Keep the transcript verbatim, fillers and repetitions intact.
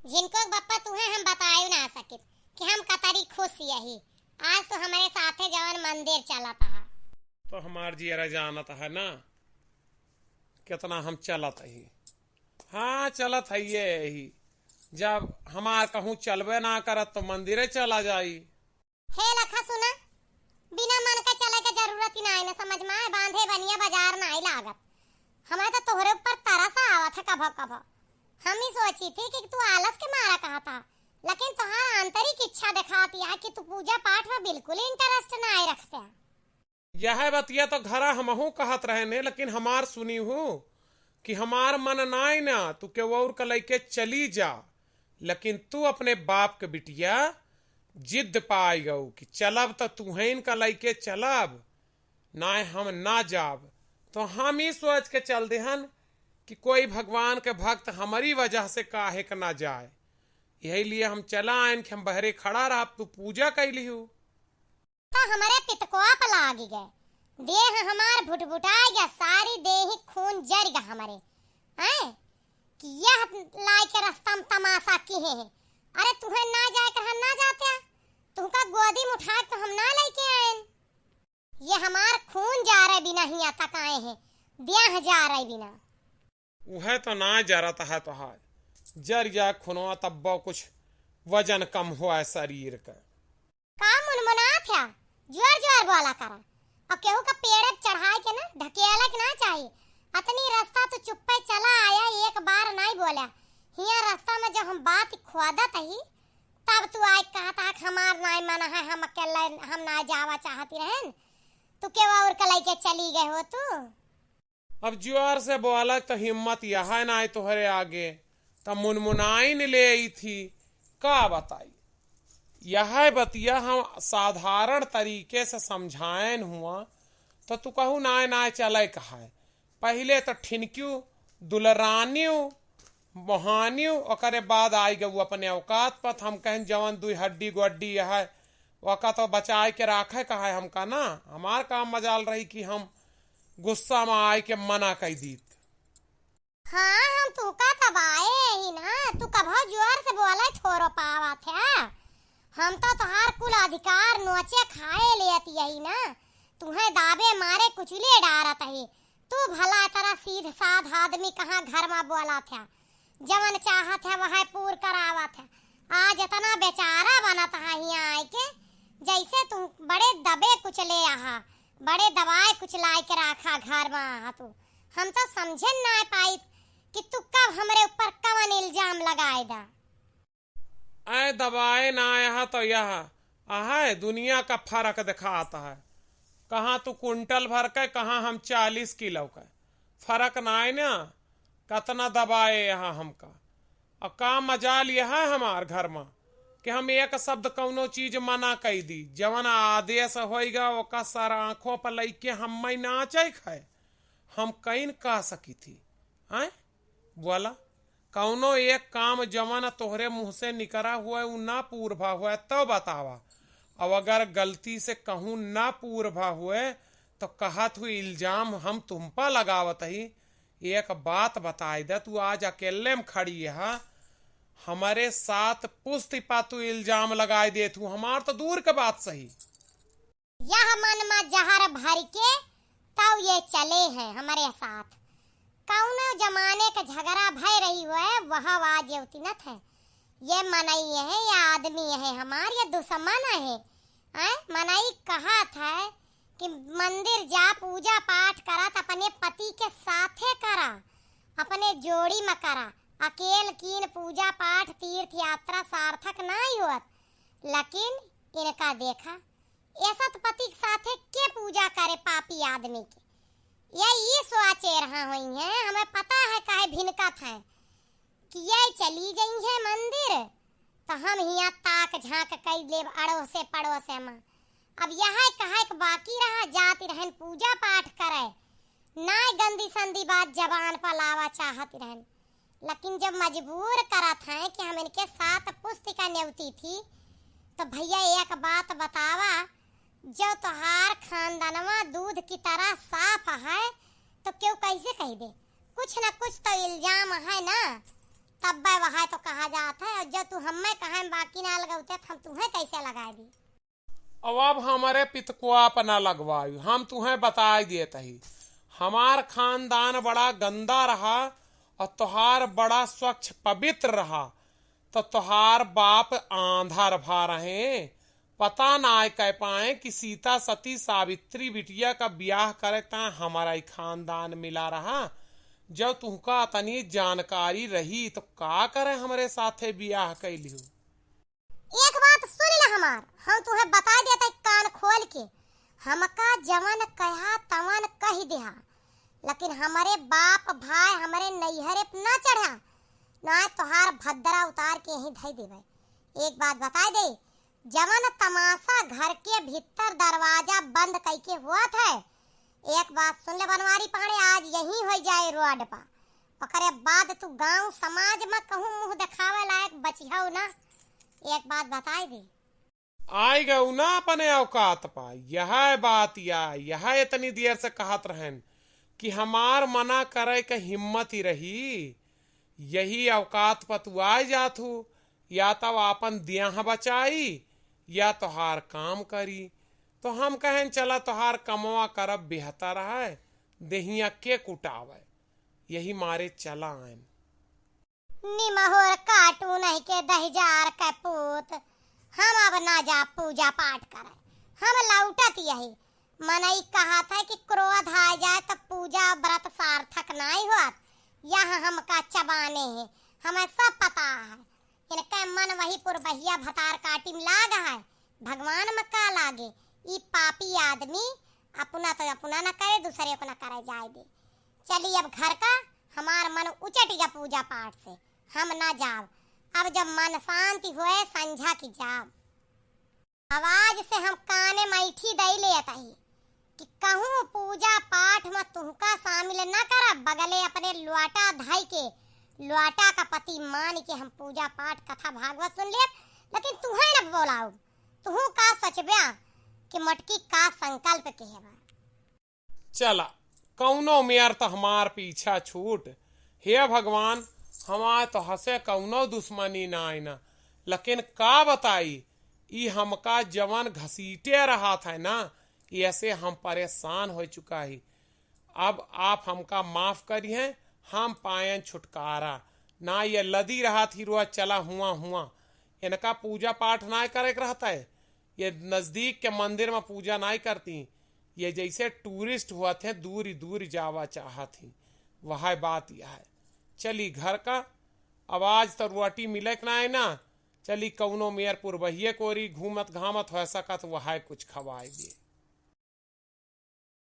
झिनकुक बप्पा, तुहे हम बतायो ना सकित कि हम कतरी खुश यही। आज तो हमरे साथे जवन मंदिर चलत हा। तो हमार जियरा जानत है ना, कितना हम चलत ही। हाँ, चलत है ये ही। जब हमार कहूँ चलबे ना करत तो मंदिरे चला जाई। हे लखा सुना, बिना मन के चले के जरूरत ही ना है ना, समझ में आए? बांधे बनिया बाजार ना ही लागत। हमें तो तोहरे ऊपर तरस आवत है कभो कभो। हम ही सोची थी कि तू आलस के मारा कहा था, लेकिन तोहार आंतरिक इच्छा दिखाती है कि तू पूजा पाठ में बिल्कुल इंटरेस्ट ना आए रखते है। यह बतिया तो घरा हमहू कहत रहे ने, लेकिन हमार सुनी हूँ कि हमार मन नाय ना, तू केहू और का लइके चली जा, लेकिन तू अपने बाप के बिटिया जिद पाई गऊ कि चलब तो तुहैन का लइके चलब, नाय हम ना जाब। तो हम ही सोच के चल देहन कि कोई भगवान के भक्त हमारी वजह से काहे के ना जाए। यही लिए हम चला आयन कि हम बहरे खड़ा रहब, तू पूजा कैली हूँ। तो हमरे पितकोआ पर लागी गए, देह हमार भुटभुटाई गया, सारी देही खून जर गया हमरे। हैं? कि यह लाए के रास्ता में तमाशा किहे हैं। अरे तुहें ना जाए के हम ना जाते, तुहका गोदी में उठाए तो हम ना लेके आएन। ये हमार खून जा रहे बिना हियाँ तक आए हैं, देह जा रहे बिना। उहे तो ना जरत है तोहार, जर जा खुनवा तब्बो कुछ वजन कम हुआ है शरीर का। का मुनमुनात है? जोर जोर बोला करा। और केहू का पेड़े पे चढ़ाए के ना, ढकेले के ना चाही। अतनी रास्ता तो चुप्पे चला आया, एक बार नाई बोला। हियाँ रास्ता में जब हम बात खोदत ही, तब तू आए कहत है कि हमार नाई मन है, हम अकेले, हम ना जावा चाहती रहन। तू केहू और के लइके चली गए हो तू? अब जोर से बोला तो हिम्मत यह है ना तोहरे आगे, तो मुनमुनाइन ले आई थी, का बताई। यह बतिया हम साधारण तरीके से समझाएन हुआ, तो तू कहू नाय नाय चले कहाए। पहिले तो ठिनक्यू, दुलरान्यू, मोहान्यू, ओकरे बाद आई गऊ अपने औकात पर। हम कहन जवन दुई हड्डी गोड्डी यह है, ओका तो बचाए के राखे कहाए हमका ना। हमार काम मजाल रही कि हम गुस्सा में आए के मना कई दीत। हाँ, हम तुहका दबाए ही ना, तू कभो जोर से बोले थोरो पावत है। हम तो तोहार कुल अधिकार नोचे खाए लेत यही ना, तुहें दाबे मारे कुचले डारत ही। तू भला इतना सीध साध आदमी कहाँ घर में बोलत है, जवन चाहत है वह पूर करावत है। आज इतना बेचारा बनत है हियाँ आए के, जैसे तू बड़े दबे कुचले आहा, बड़े दबाए कुचलाए के राखा घर में आहा तू। हम तो समझे ना पाइत कि तू कब हमरे ऊपर कवन इल्जाम लगाए दा। ऐ दबाए ना यह तो यह अहै दुनिया का फर्क दिखात है। कहाँ तू कुंटल भर के, कहाँ हम चालीस किलो के। फर्क ना है ना, कतना दबाए यहाँ हमका। और का मजाल यह है हमार घर में कि हम एक शब्द कौनो चीज मना कई दी, जवन आदेश होइगा ओका सर आँखों पर लइके हम नाचे खाए। हम कईन कह सकी थी, आय? बोला, कौनो एक काम जवन तोहरे मुँह से निकरा हुए, उ ना पूर भा हुए, तो बतावा। अब अगर गलती से कहूँ ना पूर भा हुए, तो कहत हुई इल्जाम हम तुम पर लगावत ही। एक बात बताई दे, तू आज अकेले में खड़ी है, हमरे सात पुश्त पा तू इल्जाम लगाई देत हूँ, हमार तो दूर के बात सही। यह मन मा जहर भर के तब ये चले हैं हमरे साथ। कौनो जमाने के झगड़ा भय रही हुए, वह आज ये उतिनत है। ये मनई है, ये आदमी है हमार, ये दुश्मन है। हैं? मनई कहत है कि मंदिर जा, पूजा पाठ करा, त अपने पति के साथे करा, अपने जोड़ी में करा। अकेल कीन पूजा पाठ, तीर्थ यात्रा सार्थक नाई होत। लेकिन इनका देखा, ऐसा तो पति के साथे के पूजा करे पापी आदमी के। ये, ये सोचे रहा हुई है, हमें पता है काहे भिनकत है कि ये चली गई है मंदिर, तो हम हियाँ ताक झाँक कई लेब अड़ोसे पड़ोसे में। अब यह कहे के बाकी रहा, जात रहन पूजा पाठ करे, नाय गंदी संदी बात जबान पर लावा चाहत रहन। लेकिन जब मजबूर करत हैं कि हम इनके सात पुश्त का नेवती थी, तो भैया एक बात बतावा, जो तोहार खानदानवा दूध की तरह साफ है, तो क्यों कैसे कह दे? कुछ न कुछ तो इल्जाम है ना। तब्बै वहै तो कहा जात है, और जब तू हम्मै कहै में बाकी ना लगौते, तो हम तुहैं कैसे लगाए दी? अब, अब हमरे पितकुआ पर ना लगवायु, हम तुहैं बताए देत ही। हमार खानदान बड़ा गंदा रहा और तोहार बड़ा स्वच्छ पवित्र रहा, तो तोहार बाप आंधा भा रहे, पता नाय कह पाए कि सीता सती सावित्री बिटिया का ब्याह करे ता हमारा ही खानदान मिला रहा। जब तुहका अतनी जानकारी रही तो का करे हमरे साथे ब्याह कैलिहु? एक बात सुन ले हमार, हम तुहैं बताए देत ही कान खोल के, हमका जवन कहा तवन कहि देहा, लेकिन हमरे बाप भाई हमरे नैहरे पे ना चढ़ा, ना तोहार भद्रा उतार के यहीं धई देबै। एक बात बताए दे, जवन तमाशा घर के भीतर दरवाजा बंद कइके होत है, एक बात सुन ले बनवारी पहाड़े, आज यहीं होइ जाए रोड पा, ओकरे बाद तू गांव समाज में कहूँ मुंह देखावे लायक बचिहौ ना। एक बात बताए दे। आइ गउ ना अपने औकात पा, यहै बात या, यहै इतनी देर से कहत रहन कि हमार मना करै के हिम्मत ही रही, यही औकात पर तू आइ जात हू, या तउ आपन देह बचाई, या तोहार काम करी। तो हम कहेन, चला तोहार कमवा करब बेहतर है, देहिया के कुटावै, यही मारे चला आएन। निमहुर काटू नहीं के दहिजार के पूत, हम अब ना जा पूजा पाठ करे, हम लौटत यही। मनई कहत है कि क्रोध आ जाए तो पूजा व्रत सार्थक नाई होत। यह हमका चबाने हैं, हमें सब पता है। इनके मन वही पुरबहिया भतार काटी में लाग है, भगवान में का लागे। ई पापी आदमी अपना तो अपना न करे, दूसरे को न करे जाए दे। चली अब घर का, हमार मन उचट गया पूजा पाठ से, हम ना जाब। अब जब मन शांति होए, संझा की जाब। आवाज से हम काने मैठी दई लेत ही कि कहूँ पूजा पाठ में तुहका शामिल न करब, बगले अपने लोटा धई के, लोटा का पति मान के हम पूजा पाठ कथा भागवत सुन लेब, लेकिन तुहैं न बोलाउब। तुहू का सोचब्या कि मोटकी का संकल्प के है बा? चला, कउनो मेर त हमार पीछा छूट। हे भगवान, हमार तोहसे कउनो दुश्मनी नाई ना, लेकिन का बताई, ई हमका जवन घसीटे रहत है ना, एसे हम परेशान होइ चुका ही। अब आप हमका माफ करिहें, हम पाएन छुटकारा। ना ये लदी रहत ही रोज चला हुआ हुआ। इनका पूजा पाठ नाई करे के रहत है, ये नजदीक के मंदिर में पूजा नाई करती, ये जैसे tourist हुआ थे, दूर दूर जावा चाहत ही। वह बात यह है। चली घर का, आवाज तो रोटी मिले के नाई ना, चली कउनो मेर पुरबहिए कोरी घूमत घामत हो सकत, वह कुछ खवाए दिए।